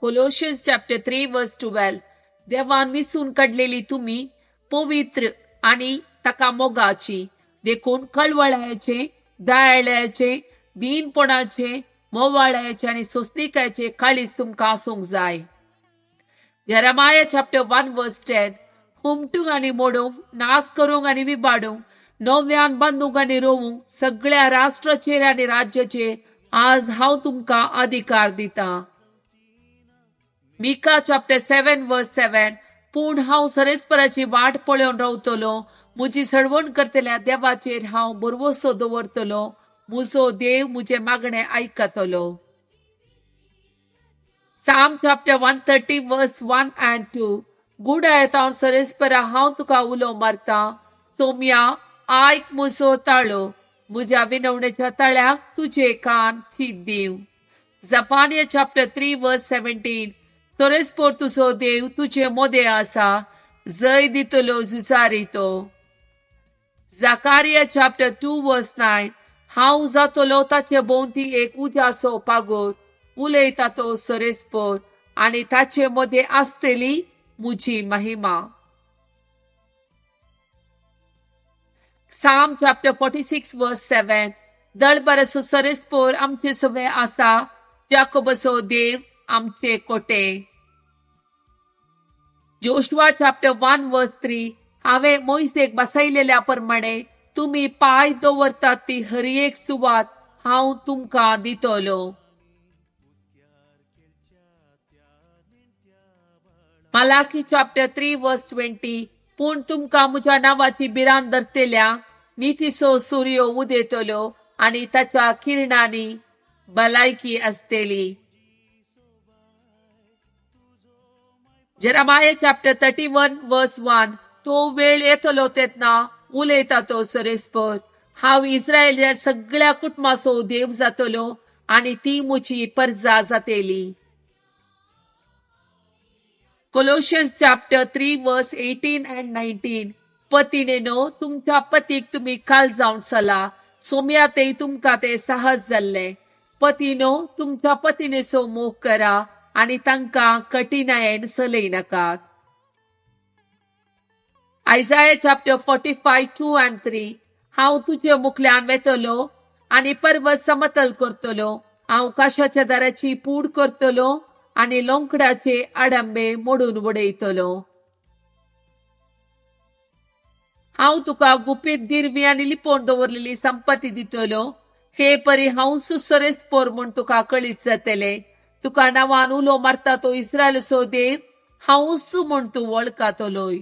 Colossians chapter 3 verse 12, देवान विसून काडलेली तुमी पवित्र आनी ताका मोगाची, देखून कळवळ्याचे, दयाळ्याचे, दीनपणाचे, मोवाळ्याचे आनी सोंसणिकायेचे काळीज तुमकां आसूंक जाय. Jeremiah chapter 1 verse 10, हुमटूंक आनी मोडूंक, नाश करूंक आनी विबाडूंक, नव्यान बांदूंक आनी रोवूंक सगळ्या राष्ट्राचेर आनी राज्याचेर आज हांव तुमकां अधिकार दितां. Micah chapter 7 verse 7, पूण हांव सरेस्पराची वाट पळोवन रावतलो, म्हजी सडवण करतल्या देवाचेर हांव भरवसो दवरतलो, म्हजो देव म्हजें मागणें आयकतलो. Psalm chapter 130 verse 1 and 2, गुडायतांव सरेस्परा हांव तुका उलो मारता, सोम्या आयक म्हजो ताळो, म्हज्या विनवणेच्या ताळ्याक तुजे कान शीत दिव. Zephaniah chapter 3 verse 17, सोरेस्पोर तुजो देव तुजे मोदे आसा, जय दितलो झुजारी तो. Zechariah chapter 2 verse 9, हांव जातलो ताचे भोंवती एक उज्याचो पागोर, उलयता तो सरेस्पोर, आनी ताचे मदें आसतली म्हजी महिमा. Psalm chapter 46 verse 7, दळबराचो सरेस्पोर आमचे सवे आसा, जाकोबाचो देव आमचे कोटे. Joshua chapter 1 verse 3, हांवें मोयसेक बसयलेल्या प्रमाणे तुमी पांय दवरतात ती हर एक सुवात हांव तुमकां दितलो. Malachi chapter 3 verse 20, पूण तुमकां म्हज्या नांवाची भिरांत धरतल्या नितीचो सूर्य उदेतलो आनी ताच्या किरणांनी भलायकी आसतली. Jeremiah chapter 31 verse 1, तो वेळ येतलो तेन्ना उलयता तो सरेस्पर, हांव इस्रायलच्या सगळ्या कुटुंबाचो देव जातलो आनी ती म्हजी परजा जातली. Colossians chapter 3 verse 18 and 19, पतिणेनो तुमच्या पतीक तुमी काल जावन चला, सोम्या ते तुमकां ते सहज जाल्ले. पतीनो तुमच्या पतिणेचो मोग करा आनी तांकां कठीणायेन चलयनाकात. Isaiah chapter 45 2 and 3, हांव तुजे मुखल्यान वेतलो आनी पर्वत समतल करतलो, हांव काशाच्या दाराची पूड करतलो आनी लोंकडाचे आडंबे मोडून उडयतलो. हांव तुका गुपीत दिरवी आनी लिपोवन दवरलेली संपत्ती दितलो, हे परी हांव सुसरेस्पोर म्हूण तुका कळीत जातले. तुका नांवान उलो मारता तो इस्रायलचो देव हांवूच म्हूण तूं वळखतलोय.